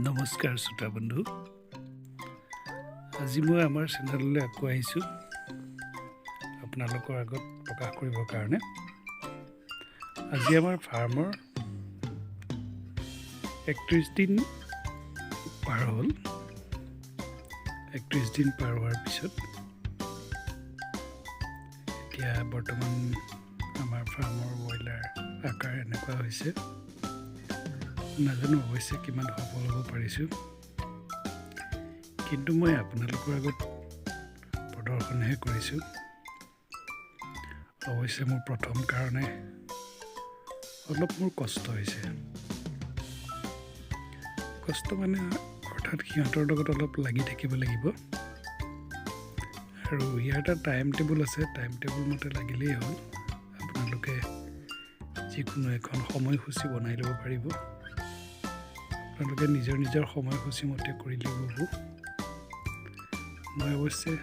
নমস্কাৰ শ্ৰোতা বন্ধু। আজি মই আমাৰ চেনেললৈ আকৌ আহিছোঁ আপোনালোকৰ আগত প্ৰকাশ কৰিবৰ কাৰণে। আজি আমাৰ ফাৰ্মৰ 31 দিন পাৰ হ'ল। 31 দিন পাৰ হোৱাৰ পিছত এতিয়া বৰ্তমান আমাৰ ফাৰ্মৰ ব্ৰইলাৰ আকাৰ এনেকুৱা হৈছে। নাজানো অৱশ্যে কিমান সফল হ'ব পাৰিছোঁ, কিন্তু মই আপোনালোকৰ আগত প্ৰদৰ্শনহে কৰিছোঁ। অৱশ্যে মোৰ প্ৰথম কাৰণে অলপ মোৰ কষ্ট হৈছে। কষ্ট মানে অৰ্থাৎ সিহঁতৰ লগত অলপ লাগি থাকিব লাগিব আৰু ইয়াৰ এটা টাইম টেবুল আছে। টাইম টেবুল মতে লাগিলেই হ'ল। আপোনালোকে যিকোনো এখন সময়সূচী বনাই ল'ব পাৰিব। আপোনালোকে নিজৰ নিজৰ সময়সূচী মতে কৰিলেও হ'ব। মই অৱশ্যে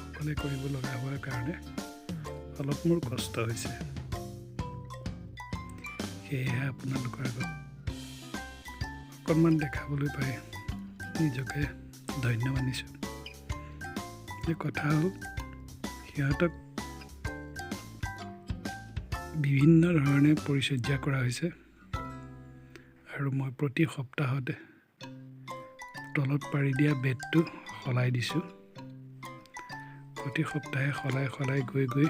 অকলে কৰিব লগা হোৱাৰ কাৰণে অলপ মোৰ কষ্ট হৈছে। সেয়েহে আপোনালোকৰ আগত অকণমান দেখাবলৈ পাই নিজকে ধন্য মানিছোঁ। যে কথা হ'ল, সিহঁতক বিভিন্ন ধৰণে পৰিচৰ্যা কৰা হৈছে আৰু মই প্ৰতি সপ্তাহতে তলত পাৰি দিয়া বেডটো সলাই দিছোঁ। প্ৰতি সপ্তাহে সলাই সলাই গৈ গৈ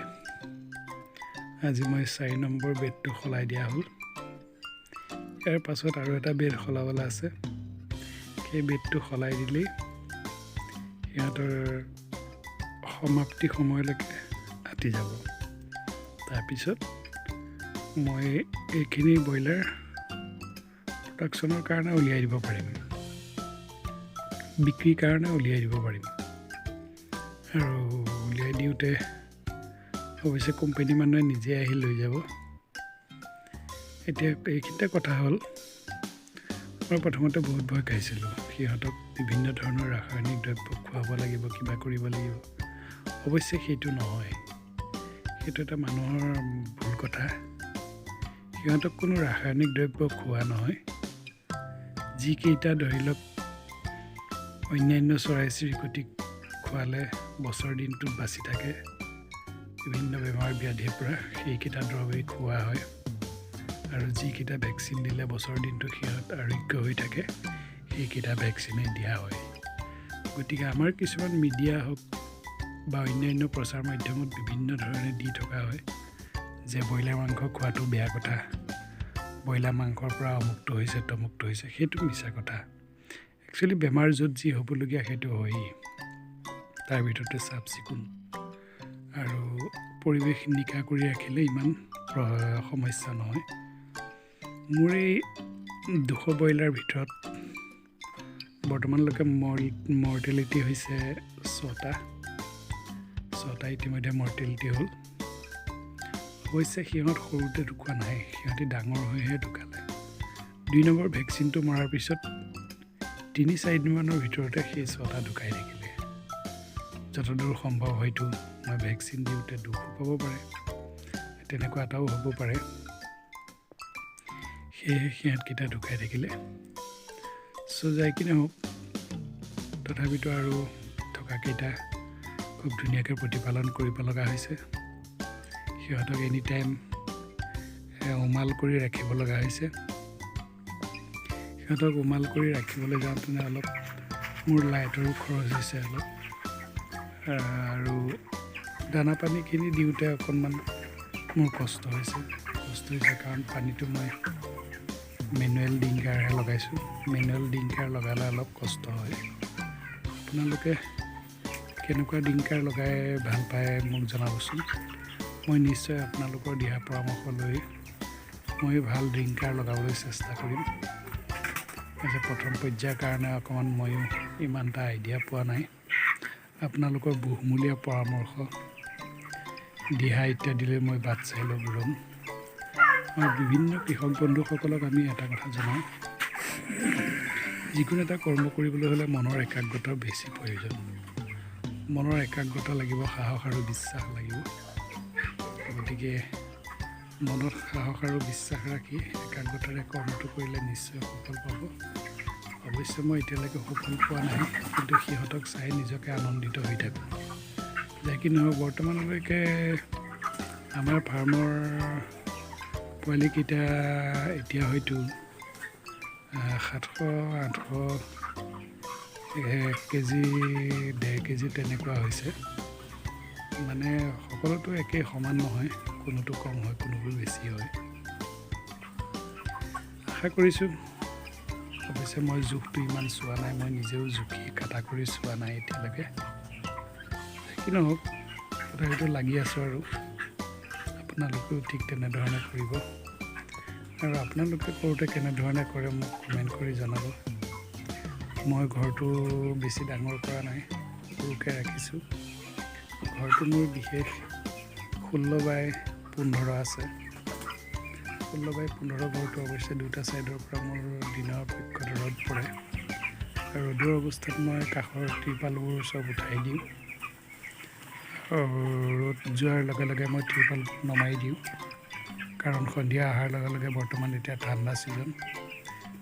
আজি মই 4 নম্বৰ বেডটো সলাই দিয়া হ'ল। ইয়াৰ পাছত আৰু এটা বেড সলাবলৈ আছে। সেই বেডটো সলাই দিলেই সিহঁতৰ সমাপ্তি সময়লৈকে আঁতি যাব। তাৰপিছত মই এইখিনি ব্ৰইলাৰ প্ৰডাকশ্যনৰ কাৰণে উলিয়াই দিব পাৰিম, বিক্ৰীৰ কাৰণে উলিয়াই দিব পাৰিম। আৰু উলিয়াই দিওঁতে অৱশ্যে কোম্পানী মানুহে নিজে আহি লৈ যাব। এতিয়া এইখিনিতে কথা হ'ল, মই প্ৰথমতে বহুত ভয় খাইছিলোঁ, সিহঁতক বিভিন্ন ধৰণৰ ৰাসায়নিক দ্ৰব্য খুৱাব লাগিব, কিবা কৰিব লাগিব। অৱশ্যে সেইটো নহয়, সেইটো এটা মানুহৰ ভুল কথা। সিহঁতক কোনো ৰাসায়নিক দ্ৰব্য খোৱা নহয়। যিকেইটা ধৰি লওক অন্যান্য চৰাই চিৰিকটিক খোৱালে বছৰ দিনটোত বাচি থাকে বিভিন্ন বেমাৰ ব্যাধিৰ পৰা, সেইকেইটা দৰৱেই খোৱা হয় আৰু যিকেইটা ভেকচিন দিলে বছৰ দিনটো সিহঁত আৰোগ্য হৈ থাকে, সেইকেইটা ভেকচিনেই দিয়া হয়। গতিকে আমাৰ কিছুমান মিডিয়া হওক বা অন্যান্য প্ৰচাৰ মাধ্যমত বিভিন্ন ধৰণে দি থকা হয় যে ব্ৰইলাৰ মাংস খোৱাটো বেয়া কথা, ব্ৰইলাৰ মাংসৰ পৰা অমুকটো হৈছে, তমুকটো হৈছে। সেইটো মিছা কথা। একচুৱেলি বেমাৰ য'ত যি হ'বলগীয়া সেইটো হয়েই। তাৰ ভিতৰতে চাফ চিকুণ আৰু পৰিৱেশ নিকা কৰি ৰাখিলে ইমান সমস্যা নহয়। মোৰ এই 200 ব্ৰইলাৰ ভিতৰত বৰ্তমানলৈকে মৰ্টেলিটি হৈছে ছটা। ছটা ইতিমধ্যে মৰ্টেলিটি হ'ল। অৱশ্যে সিহঁত সৰুতে ঢুকোৱা নাই, সিহঁতি ডাঙৰ হৈহে ঢুকালে। 2 নম্বৰ ভেকচিনটো মৰাৰ পিছত 3-4 দিনমানৰ ভিতৰতে সেই ছটা ঢুকাই থাকিলে। যতদূৰ সম্ভৱ হয়তো মই ভেকচিন দিওঁতে দুখো পাব পাৰে, তেনেকুৱা এটাও হ'ব পাৰে। সেয়েহে সিহঁতকেইটা ঢুকাই থাকিলে। চ' যাই কিনে হওক, তথাপিতো আৰু থকাকেইটা খুব ধুনীয়াকৈ প্ৰতিপালন কৰিব লগা হৈছে। সিহঁতক এনি টাইম উমাল কৰি ৰাখিব লগা হৈছে। সিহঁতক উমাল কৰি ৰাখিবলৈ যাওঁতেনে অলপ মোৰ লাইটৰো খৰচ হৈছে অলপ আৰু দানা পানীখিনি দিওঁতে অকণমান মোৰ কষ্ট হৈছে। কষ্ট হৈছে কাৰণ পানীটো মই মেনুৱেল ড্ৰিংকাৰহে লগাইছোঁ। মেনুৱেল ড্ৰিংকাৰ লগালে অলপ কষ্ট হয়। আপোনালোকে কেনেকুৱা ড্ৰিংকাৰ লগাই ভাল পায় মোক জনাবচোন। মই নিশ্চয় আপোনালোকৰ দিহা পৰামৰ্শ লৈ ময়ো ভাল ড্ৰিংকাৰ লগাবলৈ চেষ্টা কৰিম। আজি প্ৰথম পৰ্যায়ৰ কাৰণে অকণমান ময়ো ইমান এটা আইডিয়া পোৱা নাই। আপোনালোকৰ বহুমূলীয়া পৰামৰ্শ, দিহা ইত্যাদিলৈ মই বাট চাই ল'ম ৰ'ম। আৰু বিভিন্ন কৃষক বন্ধুসকলক আমি এটা কথা জনাওঁ, যিকোনো এটা কৰ্ম কৰিবলৈ হ'লে মনৰ একাগ্ৰতাৰ বেছি প্ৰয়োজন। মনৰ একাগ্ৰতা লাগিব, সাহস আৰু বিশ্বাস লাগিব। গতিকে মনত সাহস আৰু বিশ্বাস ৰাখি একাগ্ৰতাৰে কৰ্মটো কৰিলে নিশ্চয় সফল পাব। অৱশ্যে মই এতিয়ালৈকে সফল পোৱা নাই, কিন্তু সিহঁতক চাই নিজকে আনন্দিত হৈ থাকোঁ। যে কি নহওক, বৰ্তমানলৈকে আমাৰ ফাৰ্মৰ পোৱালিকেইটা এতিয়া হয়তো 700, 800, 1 কেজি, 1.5 কেজি তেনেকুৱা হৈছে। মানে সকলোতো একেই সমান নহয়, কোনোটো কম হয়, কোনোটো বেছি হয়। আশা কৰিছোঁ। অৱশ্যে মই জোখটো ইমান চোৱা নাই, মই নিজেও জুখি কাটা কৰি চোৱা নাই এতিয়ালৈকে। কি নহওক, তথাপিতো লাগি আছোঁ আৰু আপোনালোকেও ঠিক তেনেধৰণে কৰিব আৰু আপোনালোকে কৰোঁতে কেনেধৰণে কৰে মোক কমেণ্ট কৰি জনাব। মই ঘৰটো বেছি ডাঙৰ কৰা নাই, সৰুকৈ ৰাখিছোঁ। ঘৰটো মোৰ বিশেষ 16 বাই 15 আছে। 16 বাই 15 ঘৰটো অৱশ্যে দুটা ছাইডৰ পৰা মোৰ দিনৰ পক্ষত ৰ'দ পৰে আৰু ৰ'দৰ অৱস্থাত মই কাষৰ ত্ৰিপালবোৰ চব উঠাই দিওঁ আৰু ৰ'দ যোৱাৰ লগে লগে মই ত্ৰিপাল নমাই দিওঁ। কাৰণ সন্ধিয়া অহাৰ লগে লগে, বৰ্তমান এতিয়া ঠাণ্ডা ছিজন,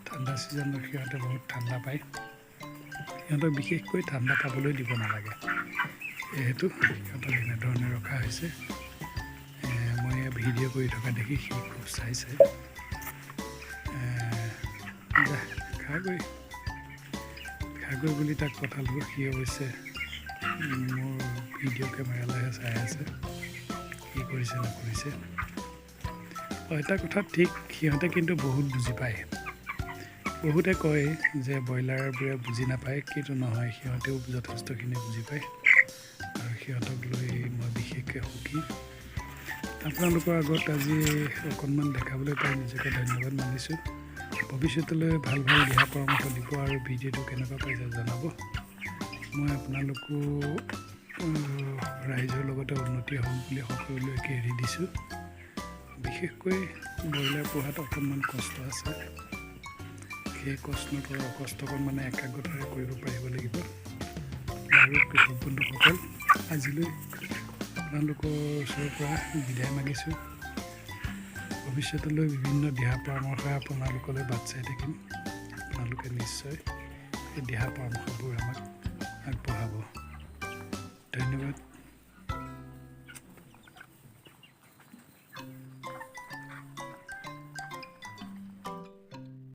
ঠাণ্ডা ছিজনত সিহঁতে বহুত ঠাণ্ডা পায়। সিহঁতক বিশেষকৈ ঠাণ্ডা পাবলৈ দিব নালাগে। যিহেতু সিহঁতক এনেধৰণে ৰখা হৈছে। মই ভিডিঅ' কৰি থকা দেখি সি খুব চাইছে। যা, খাগৈ, খাগৈ বুলি তাক পঠালোঁ। সি অৱশ্যে মোৰ ভিডিঅ' কেমেৰালৈহে চাই আছে, কি কৰিছে নকৰিছে। এটা কথা ঠিক, সিহঁতে কিন্তু বহুত বুজি পায়। বহুতে কয় যে ব্ৰইলাৰবোৰে বুজি নাপায়, কিন্তু নহয়, সিহঁতেও যথেষ্টখিনি বুজি পায় আৰু সিহঁতক লৈ মই বিশেষকৈ সুখী। আপোনালোকৰ আগত আজি অকণমান দেখাবলৈ পাই নিজকে ধন্যবাদ মানিছোঁ। ভৱিষ্যতলৈ ভাল ভাল দিহা পৰামৰ্শ দিব আৰু ভিডিঅ'টো কেনেকুৱা পাইছে জনাব। মই আপোনালোকো ৰাইজৰ লগতে উন্নতি হওক বুলি সকলোলৈকে এৰি দিছোঁ। বিশেষকৈ ব্ৰইলাৰ পোহাত অকণমান কষ্ট আছে। সেই কষ্টকণ মানে একাগ্ৰতাৰে কৰিব পাৰিব লাগিব। আৰু কৃষক বন্ধুসকল, আজিলৈ আপোনালোকৰ ওচৰৰ পৰা বিদায় মাগিছোঁ। ভৱিষ্যতলৈ বিভিন্ন দিহা পৰামৰ্শ আপোনালোকলৈ বাট চাই থাকিম। আপোনালোকে নিশ্চয় এই দিহা পৰামৰ্শবোৰ আমাক আগবঢ়াব। ধন্যবাদ।